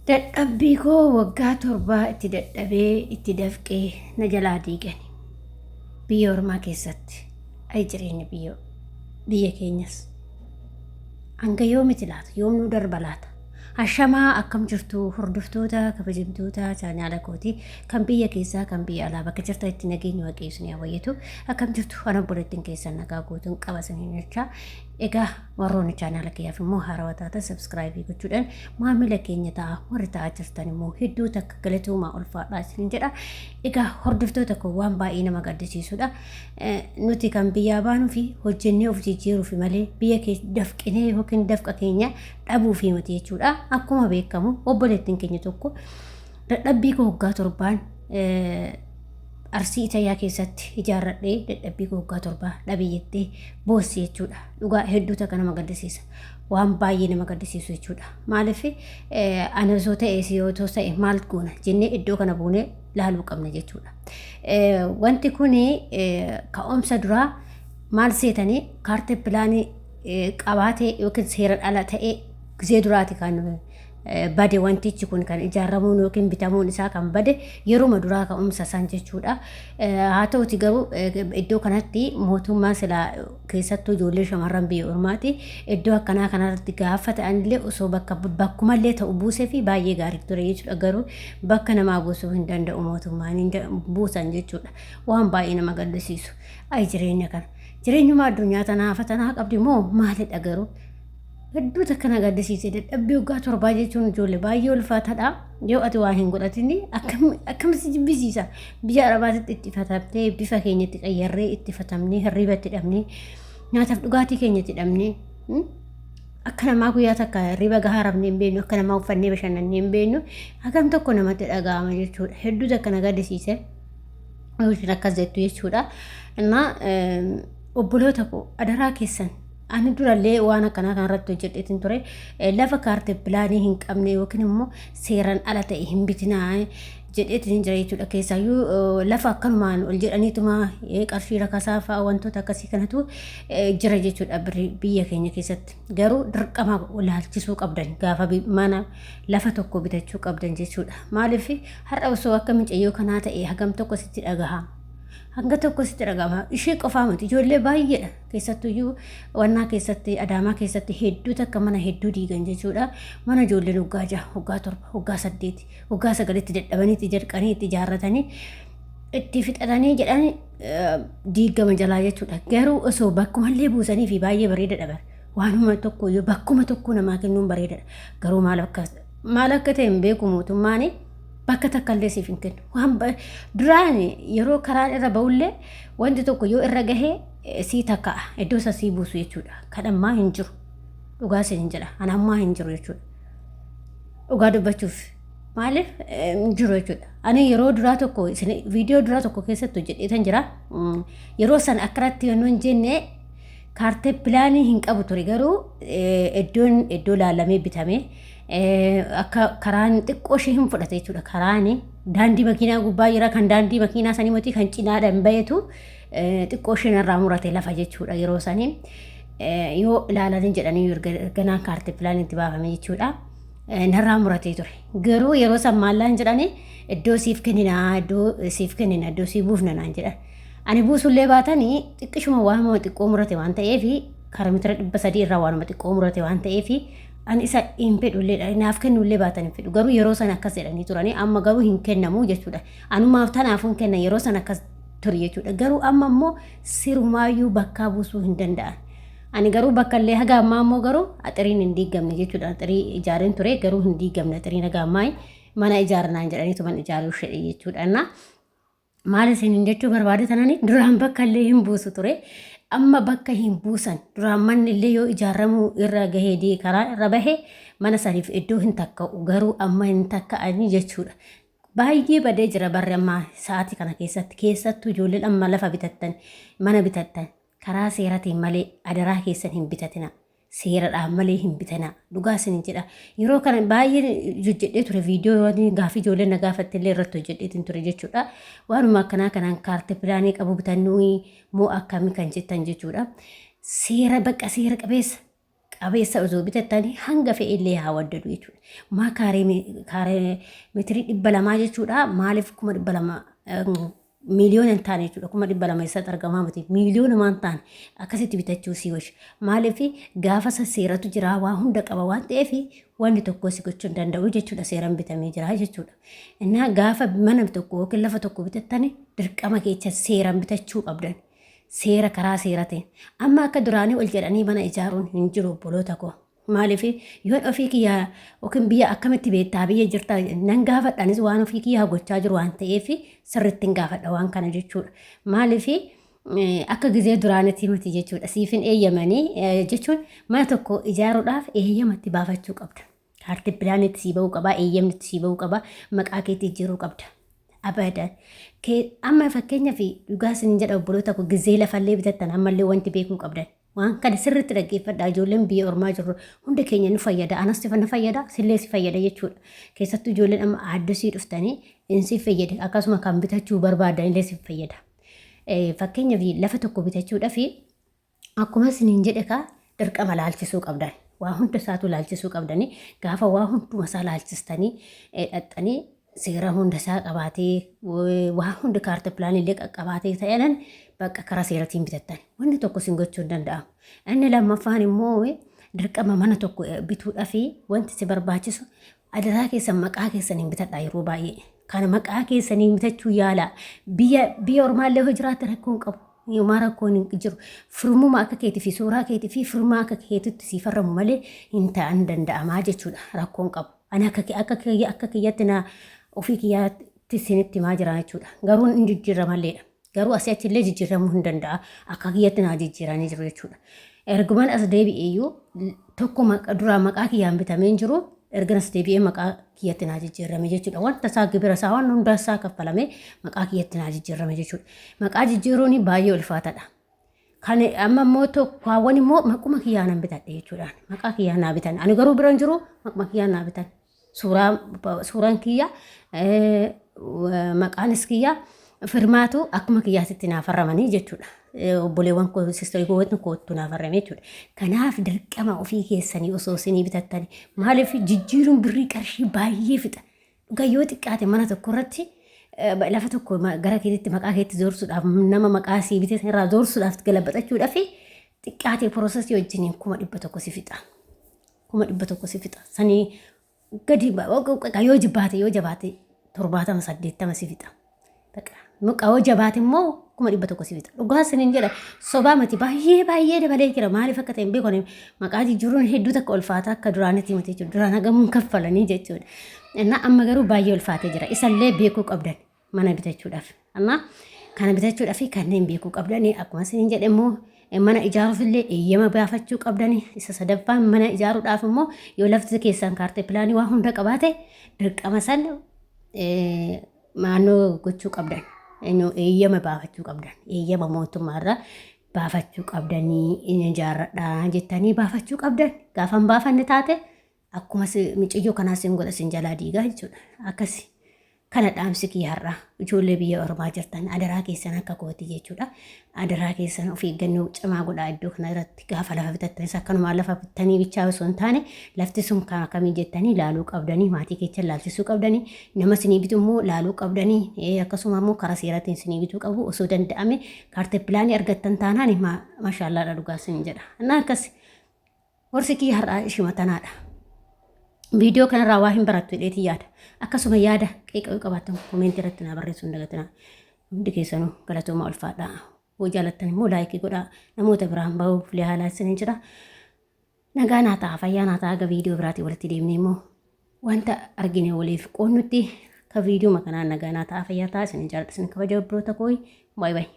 Dadhabbii koo waggaa torbaa itti dadhabee itti dafqee na jalaa diigani. Biyya ormaa keessatti. Ay jireenya biyya biyya keenyas. Hanga yoomiti laata? Yoom nu darba laata? Ashamaa akkam jirtu hordoftoota kabajamtoota chaanaala kooti kan biyya keessaa kan biyya alaa bakka jirtan itti nageenyi waaqayyo isin haa baay'atu. Akkam jirtu ana obboleettiin keessan nagaa guutuun qaba isiniin jecha. Egaa warroonni chaanaala kiyyaaf immoo haarawaa taatan sabskraayibii gochuudhaan maamila keenya ta'a. Warri ta'aa jirtan immoo hedduu takka galatoomaa ulfaadhaa isiniin jedha. Egaa hordoftoota koo waan baay'ee nama gaddisiisudha. Nuti kan biyyaa baanuu fi hojjennee of jijjiiruufi malee biyya keessa dafqinee yookiin dafqa keenya dhabuufi miti jechuudha. Akkuma beekamu obboleettiin keenya tokko dadhabbii koo waggaa torbaan Arsii Itayyaa keessatti ijaarradhee dadhabbii koo waggaa torbaa dhabe jettee boossi jechuudha. Dhugaa hedduu takka nama gaddisiisa. Waan baay'ee nama gaddisiisu jechuudha. Maaliif ani osoo ta'e si yoo ta'e maal goona jennee iddoo kana buunee laaluu qabna jechuudha. Wanti kun ka'umsa duraa maal seetanii kaartee pilaanii qabaatee yookiin seeraan ala ta'ee gizee duraati kan bade wantichi kun kan ijaaramuun yookiin bitamuun isaa kan bade yeruma duraa ka'umsa san jechuudha. Haa ta'uti garuu iddoo kanatti mootummaan silaa keessattuu ijoollee shamarran biyya ormaati iddoo akkanaa kanarratti gaafa ta'anillee osoo bakka bakkumallee ta'u buusee fi baay'ee gaarii ture jechuudha. Garuu bakka namaa buusuu hin danda'u mootummaan hin buusan jechuudha. Waan baay'ee nama gaddisiisu. Ay jireenya kana. Jireenyuma addunyaa tanaa fatanaa qabdi moo maalidha garuu? Hedduu takka na gaddisiise dadhabbii waggaa torbaa jechuun ijoollee baay'ee ulfaataadha. Yoo ati waa hin godhatin akkam si jibbisiisa. Biyya Arabaatitti itti fatamtee bifa keenya itti qayyarree itti fatamnee hirriba itti dhabnee nyaataaf dhugaatii keenya itti dhabnee akka namaa guyyaa takka hirriba gahaa rafnee hin beeknu akka namaa uffannee bashannannee hin beeknu hagam tokko namatti dhaga'ama jechuudha. Hedduu takka na gaddisiise. Yoo isheen akkas jettu jechuudha. Innaa obboloota koo adaraa keessan ani durallee waan akkanaa kanarratti hojjedheetiin ture. Lafa kaartee pilaanii hin qabne yookiin immoo seeraan ala ta'e hin bitinaa jedheetiin jira jechuudha. Keessaayyuu lafa akkanumaan ol jedhaniituma qarshii rakasaa fa'aa wantoota akkasii kanatu jira jechuudha biyya keenya keessatti. Garuu dirqama ilaalchisuu qabdan gaafa mana lafa tokko bitachuu qabdan jechuudha. Maaliif har'a osoo akka micayyoo kanaa ta'e hagam tokko sitti dhagaha. Hanga tokko sitti dhagahama. Ishee qofaa miti ijoollee baay'eedha. Keessattuyyuu wannaa keessatti Adaamaa keessatti hedduu takka mana hedduu diigan jechuudha. Mana ijoolleen waggaa 6, waggaa 7, waggaa 8, waggaa 9tti dadhabanii itti jalqanii itti ijaarratanii itti fixatanii jedhan diigama jalaa jechuudha. Garuu osoo bakkumallee buusanii fi baay'ee bareedaadha bara. Waanuma tokko yoo bakkuma tokko namaa kennuun bareedaadha. Garuu maal akka ta'e hin beeku mootummaan bakka takka illee siif hin kennu. Waan duraan yeroo karaan irra ba'ullee wanti tokko yoo irra gahee sii takka'a iddoo isa sii buusu jechuudha. Kan ammaa hin jiru. Dhugaa isin hin jedha. Kan ammaa hin jiru jechuudha. Dhugaa dubbachuuf maaliif hin jiru jechuudha. Ani yeroo duraa tokko isin viidiyoo duraa tokko keessatti hojjedheetan jira. Yeroo san akkanatti yommuu hin jenne kaartee pilaanii hin qabu ture garuu iddoon iddoo laalamee bitame akka karaan xiqqoo ishee hin fudhate jechuudha. Karaan daandii makiinaa gubbaa jira kan daandii makiinaa sanii miti kan cinaadhaan bahetu xiqqoo isheen irraa murate lafa jechuudha yeroo sanii yoo ilaalanii jedhanii erganaan kaartee pilaanii itti baafame jechuudha. Narraa muratee ture. Garuu yeroo san maallaan jedhanii iddoo siif kenninaa iddoo siif kennina iddoo sii buufna naan jedhan. Ani buusullee baatanii xiqqishuma waanuma xiqqoo murate waan ta'eef karaa meetira 300 irraa waanuma xiqqoo murate waan ta'eef ani isa hin fedhullee naaf kennullee baatan hin fedhu. Garuu yeroo san akkas jedhanii turanii amma garuu hin kennamu jechuudha. Anumaaf tanaafuu hin kennan yeroo san akkas ture jechuudha. Garuu amma immoo sirumaayyuu bakkaa buusuu hin danda'an. Ani garuu bakka illee haga ammaa immoo garuu axiriin hin diigamne jechuudha. Axirii ijaareen ture garuu hin diigamne axiriin haga ammaa mana ijaarnaan jedhaniitu mana ijaaruu fedhe jechuudha. Innaa maal isiniin jechuu barbaade tanani duraan bakka illee hin buusu ture. Amma bakka hin buusan duraan manni illee yoo ijaaramuu irra gahee dee karaa irra bahe mana saniif iddoo hin takka'u garuu amma hin takka'anii jechuudha. Baay'ee badee jira barri ammaa sa'aatii kana keessatti keessattuu ijoolleen amma lafa bitattan mana bitattan karaa seeratiin malee adaraa keessan hin bitatina. Seeradhaan malee hin bitanaa. Dhugaa isin jedha. Yeroo kana baay'ee hojjedhee ture viidiyoo gaaffii ijoolleen na gaafatte illee irratti hojjedheetiin ture jechuudha. Waanuma akkanaa kanaan kaartee pilaanii qabu bitannuu moo akkamii kan jettan jechuudha. Seera bakka seera qabeessa. Qabeessa osoo bitattanii hanga fe'e illee haa waddadu jechuudha. Maa kaaree meetirii 200 jechuudha. Maaliif 200,000 miiliyoona hin taane jechuudha. 200,000 eessatti argamaa miti. Miiliyoona maan taane akkasitti bitachuu sii wayya. Maaliif gaafa san seeratu jira, waa hunda qaba waan ta'eef wanni tokko si gochuu hin danda'u jechuudha. Seeraan bitamee jira jechuudha. Innaa gaafa mana tokko yookiin lafa tokko bitattani dirqama keessa seeraan bitachuu qabdan. Seera karaa seera ta'e. Amma akka duraanii ol jedhanii mana ijaaruun hin jiru, obboloota koo. Maaliif yoon ofii kiyyaa yookiin biyya akkamitti beektaa, biyya jirtaa nan gaafadha, anis waan ofii kiyyaa gochaa jiru waan ta'eef sirriitti hin gaafadha waan kana jechuudha. Maaliif akka gizee duraanitti miti jechuudha. Siifin eeyyamanii jechuun mana tokko ijaaruudhaaf eeyyamatti baafachuu qabda. Kaartii pilaanitti sii ba'uu qaba, eeyyamni sii ba'uu qaba, maqaa keetti jijjiiruu qabda. Abadan. Amma fakkeenyaaf dhugaa isin jedha, obboloota koo, gizee lafallee bitattan ammallee wanti beekuu qabdan. Waan kana sirriitti dhaggeeffadhaa, ijoolleen biyya ormaa jirru hunda keenya nu fayyada. Anas na fayyada, sillee si fayyada jechuudha. Keessattuu ijoolleen amma aaddosii dhuftanii in si fayyada. Akkasuma kan bitachuu barbaadan illee si fayyada. Fakkeenyaaf lafa tokko bitachuudhaaf akkuma isiniin jedhe kaa dirqama laalchisuu qabdan. Waa hunda isaatu laalchisuu qabdanii, gaafa waa hunduma isaa laalchistanii dhaxxanii seera hunda isaa qabaatee, waa hunda kaarta pilaanii illee qaqqabaatee ta'enan bakka karaa seeratiin bitattan. Wanni tokko isin gochuu hin danda'amu. Inni lammaffaan immoo dirqama mana tokko bituudhaaf wanti si barbaachisu, adaraa keessan maqaa keessaniin bitadhaa yeroo baay'ee. Kana maqaa keessaniin bitachuu yaala. Biyya ormaallee hoo jiraatte rakkoo hin qabu. Yomaa rakkoon hin jiru. Firmuma akka keetii fi suuraa keetii fi firmaa akka keetitti sii farramu malee hin ta'an danda'amaa jechuudha. Rakkoon qabu. Ani akka kiyyatti na ofii kiyyaatti isinitti himaa jira jechuudha. Garuu hin jijjiiramalleedha. Garuu asii achillee jijjiiramuu hin danda'a. Akka kiyyatti naa jijjiiranii jiru jechuudha. Ergumaan as deebi'e iyyuu tokko duraa maqaa kiyyaan bitamee hin jiru. Ergan as deebi'ee maqaa kiyyatti naa jijjiirame jechuudha. Wanta isaa, gibira isaa, waan hunda isaa kaffalamee maqaa kiyyatti naa jijjiirame jechuudha. Maqaa jijjiiruun baay'ee ulfaataadha. Kan amma immoo tokkoowwan immoo maquma kiyyaan nan bitadhe jechuudhaan. Maqaa kiyyaan naa bitan. Ani garuu bira hin jiru, maquma kiyyaan naa bitan. Suuraan kiyya, maqaanis kiyya, firmaatu akkuma kiyyaatitti naa farramanii jechuudha. Obboleewwan koo, sisteegoowwan kootu naa farrame jechuudha. Kanaaf dirqama ofii keessanii osoo isinii bitattanii, maaliif jijjiiruun birrii qarshii baay'ee fixa. Dhugaa yoo xiqqaate mana tokko irratti lafa tokko gara keetitti maqaa keetti zoorsuudhaaf, nama maqaa sii bite irraa zoorsuudhaaf, galabaxachuudhaaf xiqqaate processii wajjiniin 100,000 si fixa. 100,000 si fixa. Sanii gadi yoo jibbaate, yoo jabaate 70, 80 si fixa. Muka yoo jabaate immoo 100,000 si fixa. Dhugaa isiniin jedha, sobaa miti, baay'ee baay'ee dabalee jira. Maaliif akka ta'e hin beeku, maqaa jijjiiruun hedduu takka ulfaata, akka duraanitti miti jechuudha. Duraan hagamuun kaffalanii jechuudha. Innaa amma garuu baay'ee ulfaatee jira. Isallee beekuu qabdan mana bitachuudhaaf. Amma kana bitachuudhaaf kanneen beekuu qabdanii, akkuma isiniin jedhe immoo mana ijaaruuf illee eeyyama baafachuu qabdanii. Isa sadaffaan, mana ijaaruudhaaf immoo yoo lafti keessan kaartee pilaanii waa hunda qabaate dirqama san maannoo gochuu qabdan, eeyyama baafachuu qabdan, eeyyama mootummaarraa baafachuu qabdanii, inni ijaarradhaa jettanii baafachuu qabdan. Gaafa hin baafanne taate akkuma mucayyoo kanaas sin godha, sin jalaa diigaa jechuudha. Akkasi. Kana dhaamsi kiyya har'aa, ijoollee biyya ormaa jirtan, adaraa keessan akka kooti jechuudha. Adaraa keessan of eeggannoo cimaa godhaa iddoo kana irratti. Gaafa lafa bitattanis akkanumaan lafa bittanii bichaa osoo hin taane, lafti sun kan akkamii jettanii laaluu qabdanii, maatii keessan laalchisuu qabdanii, nama isinii bitu immoo laaluu qabdanii, akkasuma immoo karaa seeraatiin isinii bituu qabu. Osoo danda'ame kaartee pilaanii argattan taanaan maashaallaadha, dhugaa isin jedha. Innaa akkas gorsi kiyya har'aa ishuma tanaadha. Viidiyoo kanarraa waa hin barattu jedheetiin yaada. Akkasuma yaada qeeqa yoo qabaattan commentii irratti naa barreessuu hin dagatinaa. Hundi keessanuu galatooma, ulfaadhaa. Yoo jaalattan immoo likeii godhaa. Namoota biraan bahuuf haala isin jira. Nagaa naa ta'a, fayyaa naa ta'a. Aga viidiyoo biraatiin walitti deemnee immoo wanta argine waliif qoonnutti ka viidiyoo kanaan nagaa naa ta'a, fayyaa ta'a. Isin jaalladha, isin kabaja, obboloota koo. Baay'ee baay'ee.